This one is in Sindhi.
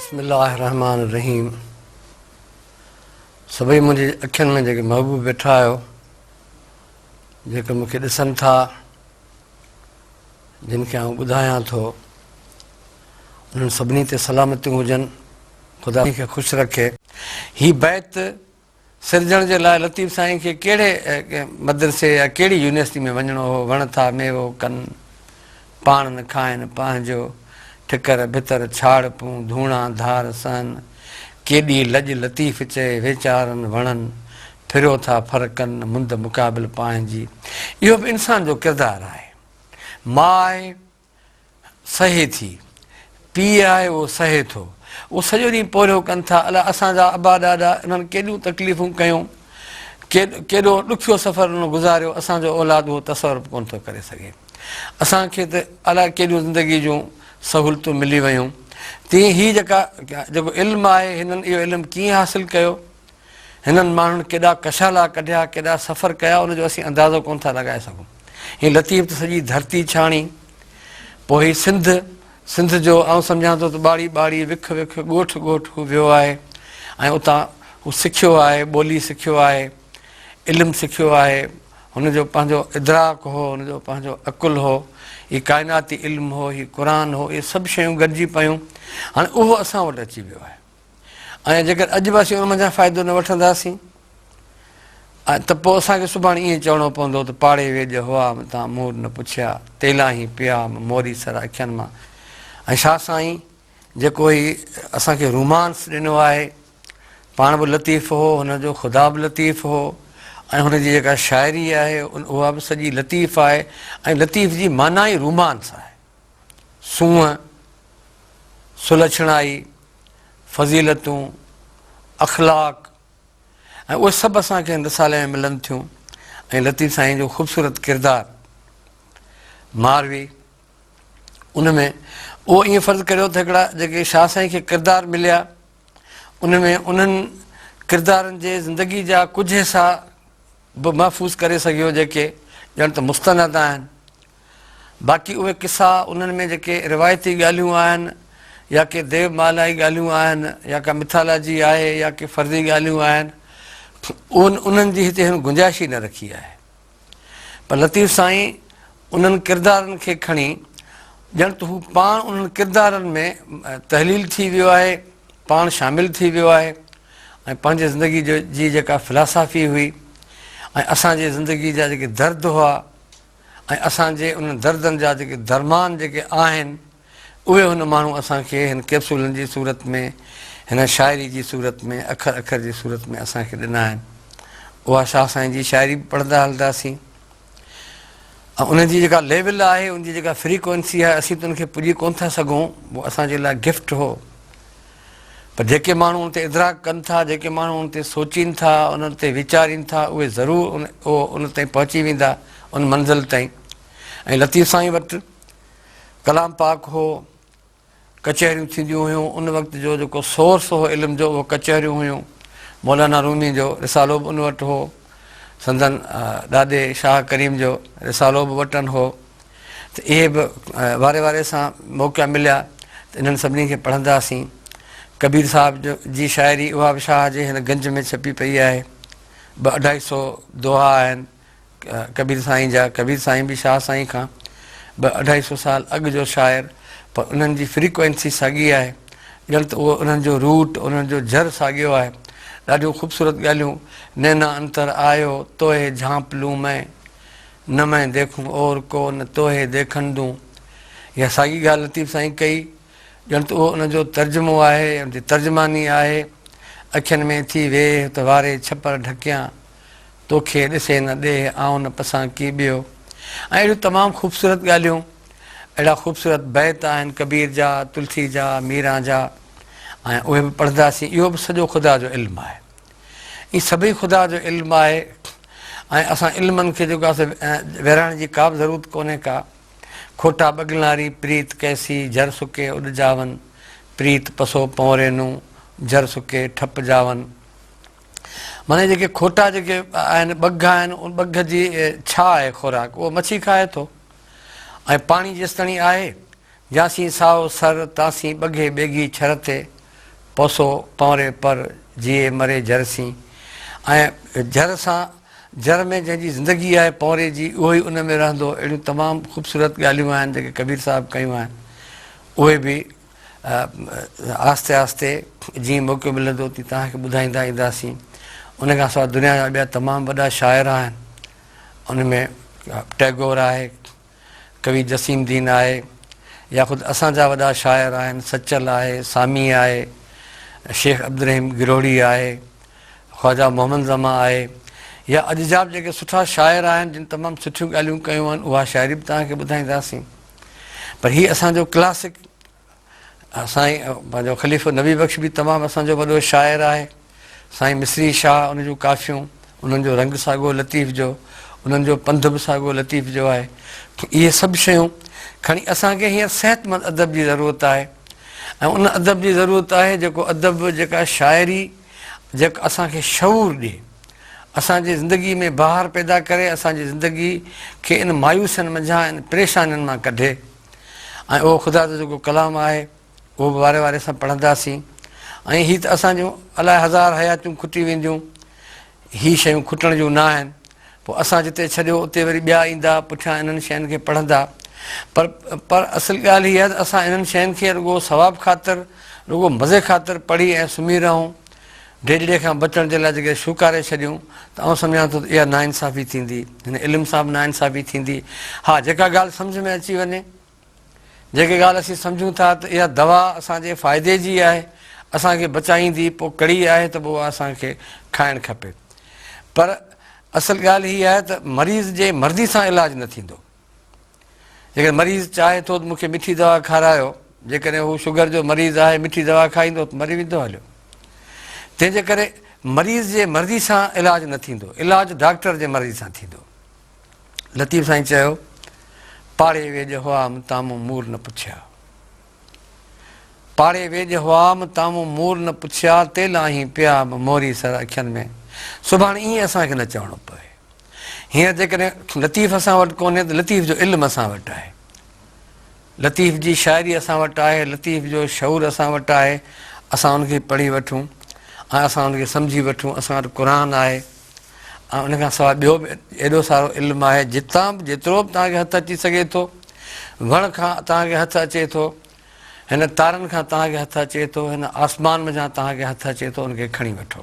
بسم الله الرحمٰن الرحيم سڀئي منهنجي اکين ۾ جيڪي محبوب ويٺا آهيو، جيڪي مون کي ڏسن ٿا، جن کي آئون ٻڌايان ٿو، انهن سڀني تي سلامتيون هجن، خدا کي خوش رکي. هي بيت سرجڻ جي لاء لطيف سائين کي ڪهڙي مدرسي يا ڪهڙي يونيورسٽي ۾ وڃڻو هو، وڻ ٿا ميوو ڪن، پاڻ نه کائن پنهنجو، ٺڪر ڀتر ڇاڙ پون، ڌوڻا ڌار سهن، ڪيڏي لڄ لطيف چئي، ويچارن وڻن، ڦريو ٿا ڦر ڪن، مند مقابل پنهنجي. اهو به انسان جو ڪردار آهي. ماء سهي ٿي. پيء آهي اهو سهي ٿو. اهو سڄو ڏينهن پورهيو ڪن ٿا. الاء اسان جا ابا ڏاڏا انهن ڪيڏيون تڪليفون ڪيون، ڪيڏو ڏکيو سفر انهن گذاريو، اسان جو اولاد اهو تصور به ڪونه ٿو ڪري سگهي. اسان کي ته الاء ڪيڏيون زندگي جون سهولتون ملي ويون. تيئن هي جيڪا جيڪو علم آهي هنن اهو علم ڪيئن حاصل ڪيو، هنن ماڻهن ڪيڏا ڪشالا ڪڍيا، ڪيڏا سفر ڪيا، ان جو اسين اندازو ڪونه ٿا لڳائي سگهون. هي لطيف ته سڄي ڌرتي ڇاڻي، پوء هي سنڌ، سنڌ جو آئون سمجهان ٿو ته ٻاڙي ٻاڙي، وک وک، ڳوٺ ڳوٺ هو ويو آهي ۽ اتان هو سکيو آهي، ٻولي سکيو آهي، علم سکيو آهي، هن جو پنهنجو ادراڪ هو، هن جو پنهنجو عقل هو، هي ڪائناتي علم هو، هي قرآن هو، اهي سڀ شيون گڏجي پيون، هاڻي اهو اسان وٽ اچي ويو آهي. ۽ جيڪر اڄ به اسين ان منجهان فائدو نه وٺنداسين ته پوء اسان کي سڀاڻي ائين چوڻو پوندو ته پاڙي ويڄ هئا متان مور نه پڇيا، تيلاهين پيا موري سر اکين مان. ۽ شاهه سائين جيڪو هي اسان کي رومانس ڏنو آهي، پاڻ به لطيف هو، هن جو خدا به لطيف هو ۽ هن جي جيڪا شاعري آهي اها به سڄي لطيف آهي ۽ لطيف جي معنيٰ ئي رومانس آهي. سونهن، سلڇڻائي، فضيلتون، اخلاق ۽ اهي سڀ اسان کي هن رسالي ۾ ملن ٿيون ۽ لطيف سائين جو خوبصورت ڪردار ماروي ان ۾ اهو ائين فرض ڪريو ته هڪڙا جيڪي شاهه سائين کي ڪردار مليا ان ۾ انهن ڪردارن جي زندگي جا ڪجهه حصا به محفوظ ڪري سگهيو جيڪي ڄڻ ته مستند آهن. باقي اهي قصا انهن ۾ جيڪي روايتي ڳالهيون آهن يا ڪي ديو مالائي ڳالهيون آهن يا ڪا مٿالاجي آهي يا ڪي فرضي ڳالهيون آهن انهن جي هتي هن گنجائش ئي نه رکي آهي پر لطيف سائين انهن ڪردارن کي کڻي ڄڻ ته هو پاڻ انهن ڪردارن ۾ تحليل ٿي ويو آهي پاڻ شامل ٿي ويو آهي ۽ پنهنجي زندگي جي جيڪا فلاسافي هئي ۽ اسان جي زندگي جا جيڪي درد هئا ۽ اسان جي انهن دردن جا جيڪي درمان جيڪي آهن اهي هن ماڻهو اسان کي هن ڪيپسولن جي صورت ۾ هن شاعري جي صورت ۾ اکر اکر جي صورت ۾ اسان کي ڏنا آهن. اها شاهه سائين جي شاعري به پڙهندا هلنداسين ۽ ان جي جيڪا ليول آهي ان جي جيڪا فريڪوئنسي آهي اسين ته ان کي پڄي ڪونه ٿا سگهون اهو اسان جي لاء گفٽ هو. پر جيڪي ماڻهو ان تي ادراڪ ڪن ٿا، جيڪي ماڻهو ان تي سوچين ٿا، ان تي ويچارين ٿا، اهي ضرور ان ان تائين پهچي ويندا، ان منزل تائين. ۽ لطيف سائين وٽ ڪلام پاڪ هو، ڪچهريون ٿينديون هيون، ان وقت جو جيڪو سورس هو علم جو اهو ڪچهريون هيون. مولانا رومي جو رسالو به ان وٽ هو، سندن ڏاڏي شاهه ڪريم جو رسالو به وٽن هو. ته اهي به واري واري سان موقعا مليا ته انهن سڀني کي پڙهنداسين. ڪبير صاحب جي شاعري اها به شاهه جي هن گنج ۾ ڇپي پئي آهي. ٻه اڍائي سو دوها آهن ڪبير سائين جا. ڪبير سائين به شاهه سائين کان ٻه اڍائي سو سال اڳ جو شاعر پر انهن جي فريڪوئنسي ساڳي آهي. ڄڻ ته اهو انهن جو روٽ، انهن جو جر ساڳيو آهي. ڏاڍيون خوبصورت ڳالهيون، نينا انتر آيو، توهي جهانپ لون مين. نه مين ديکون اور ڪو نه توهي ديکن دون. اها ساڳي ڳالهه لطيف سائين ڪئي، ڄڻ ته اهو ان جو ترجمو آهي، ان جي ترجماني آهي. اکين ۾ ٿي ويهه ته واري ڇپر ڍڪيان، توکي ڏسي نه ڏيهه آئون نه پسان ڪي ٻيو. ۽ اهڙيون تمام خوبصورت ڳالهيون، اهڙا خوبصورت بيت آهن ڪبير جا، تلسي جا، ميران جا ۽ اهي به پڙهنداسين. اهو به سڄو خدا جو علم آهي. اهي سڀئي خدا جو علم آهي ۽ اسان علمن کي جيڪو آهي سو ورهائڻ جي ڪا به ضرورت ڪونهي ڪا. کوٽا ٻگلاري پريت ڪيسي جر سڪي اڏ جاون، پريت پسو پونرينون جر سڪي ٺپ جاون. معنيٰ جيڪي کوٽا جيڪي آهن ٻگهه آهن ان ٻگهه جي ڇا آهي خوراڪ اهو مڇي کائي ٿو ۽ پاڻي جيستڻي آهي جاسين سائو سر تاسين ٻگهي ٻيگهي ڇر تي. پوسو پنوري پر، جيئي مري جر سين ۽ جر سان جر ۾ جنهن جي زندگي آهي پنوري جي اهو ئي ان ۾ رهندو. اهڙيون تمام خوبصورت ڳالهيون آهن جيڪي ڪبير صاحب ڪيون آهن. اهي به آهستي آهستي جيئن موقعو ملندو تيئن توهان کي ٻڌائيندا اينداسين. ان کان سواء دنيا جا ٻيا تمام وڏا شاعر آهن. ان ۾ ٽئگور آهي، ڪوي جسيم دين آهي يا خود اسان جا وڏا شاعر آهن، سچل آهي، سامي آهي، شيخ عبدالرحيم گروهڙي آهي، خواجه محمد زمان آهي يا اڄ جا به جيڪي سٺا شاعر آهن جن تمام سٺيون ڳالهيون ڪيون آهن اها شاعري به توهان کي ٻڌائينداسين. پر هي اسان جو ڪلاسڪ سائين پنهنجو خليفو نبي بخش به تمام اسان جو وڏو شاعر آهي. سائين مصري شاهه ان جون ڪافيون، انهن جو رنگ ساڳو لطيف جو، انهن جو پنڌ به ساڳو لطيف جو آهي. اهي سڀ شيون کڻي اسان کي هينئر صحتمند ادب جي ضرورت آهي ۽ ان ادب جي ضرورت آهي جيڪو ادب جيڪا شاعري جيڪا اسان کي شعور ڏي، اسان جي زندگي ۾ بهار پيدا ڪري، اسان جي زندگي کي ان مايوسين منجهان ان پريشانين مان ڪڍي ۽ اهو خدا جو جيڪو ڪلام آهي اهو به واري واري سان پڙهنداسين ۽ هي ته اسان جون الائي هزار حياتيون کٽي وينديون، هي شيون کٽڻ جون نه آهن، پوء اسان جتي ڇڏيو اتي وري ٻيا ايندا پٺيان انهن شين کي پڙهندا پر پر اصل ڳالهه هي آهي ته اسان انهن شين کي رڳو ثواب خاطر رڳو مزي خاطر پڙهي ۽ سمهي رهون ڊيڄڙي کان بچڻ جي لاء جيڪڏهن شوڪاري ڇڏيون ته آئون سمجهان ٿو ته اها ناانصافي ٿيندي هن علم سان به ناانصافي ٿيندي ها جيڪا ڳالهه سمجهه ۾ اچي وڃي جيڪي ڳالهه اسين سمجهون ٿا ته اها دوا اسان جي فائدي جي آهي، اسان کي بچائيندي، پوء ڪڙي آهي ته به اها اسان کي کائڻ کپي. پر اصل ڳالهه هيء آهي ته مريض جي مرضي سان علاج نه ٿيندو. جيڪڏهن مريض چاهي ٿو ته مون کي مٺي دوا کارايو، جيڪڏهن هو شگر جو مريض آهي، مٺي دوا کائيندو ته مري ويندو هليو. تنهن جي ڪري مريض جي مرضي سان علاج نه ٿيندو، علاج ڊاڪٽر جي مرضي سان ٿيندو. لطيف سائين چيو، پاڙي ويڄ هئام تان مون مور نه پڇيا. پاڙي ويڄ هئام تان مون مور نه پڇيا، تيل آهين پيا به موري سر اکين ۾. سڀاڻي ائين اسان کي نه چوڻو پوي. هينئر جيڪڏهن لطيف اسان وٽ ڪونهي ته لطيف جو علم اسان وٽ آهي. لطيف جي شاعري اسان وٽ آهي، لطيف جو شعور اسان وٽ آهي، اسان ان کي پڙهي وٺون ۽ اسان ان کي سمجهي وٺون، اسان وٽ قرآن آهي ۽ ان کان سواء ٻيو به ايڏو سارو علم آهي، جتان به جيترو به توهان کي هٿ اچي سگهي ٿو، وڻ کان توهان کي هٿ اچي ٿو، هن تارن کان توهان کي هٿ اچي ٿو، هن آسمان منجهان توهان کي هٿ اچي ٿو، ان کي کڻي وٺو.